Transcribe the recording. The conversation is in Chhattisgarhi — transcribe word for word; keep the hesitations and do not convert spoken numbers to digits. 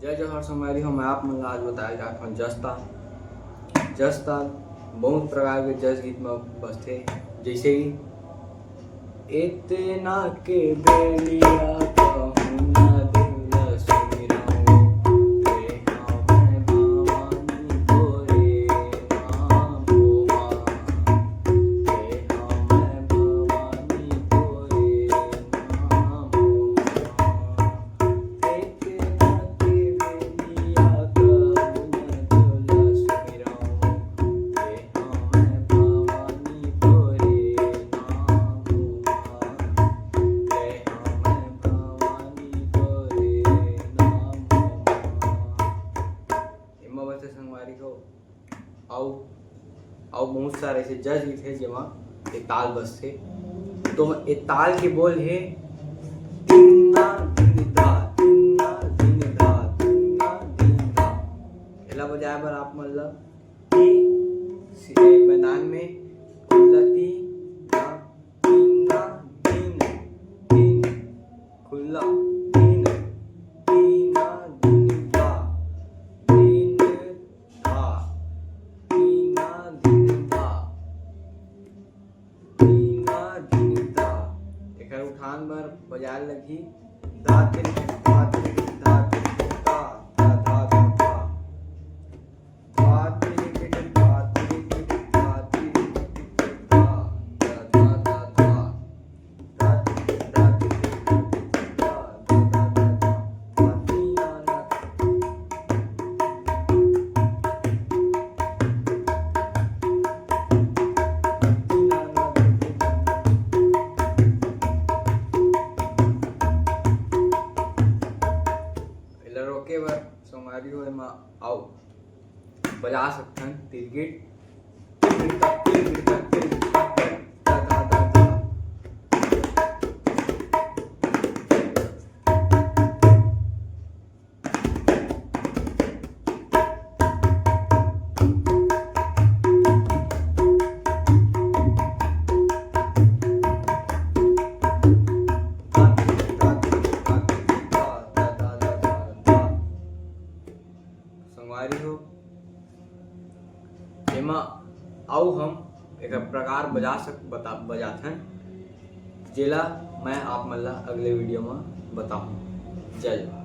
जय जोहार संगवारी हो, मैं आप मन ला आज बताए जात हूँ जस ताल। जस ताल बहुत प्रकार के जस गीत में बसथे, जैसे कि इतना के बेलिया कहूँ ना दुला सुमिरहूँ, रे हमें भवानी तोरे नाम हो माँ, रे हमें भवानी तोरे नाम हो माँ। एमा बस संगवारी हो, अउ अउ बहुत सारे ऐसे जस गीत हे जेमा ए ताल बसथे। तो ए ताल के बोल हे तिन्ना धिन धा, तिन्ना धिन धा, तिन्ना धिन धा। एला बजाए बर आप मन ल ती, ए मैदान में खुल्ला ती, धा, तिन्ना धिन, धिन, खुल्ला धिन, तिन्ना धिन धा, धिन धा, तिन्ना धिन धा, तिन्ना धिन धा। एकर उठान बर बजाए लगही धा तिन धा तिन धा तिन धा धा धा धा धा। एला रोके बर संगवारी हो एमा अउ बजा सकथन तिरगिट। संगवारी हो, एमा अउ हम एक प्रकार बजा सक बता बजाथन, जेला मैं आप मन ला अगले वीडियो में बताऊं। जय जोहार।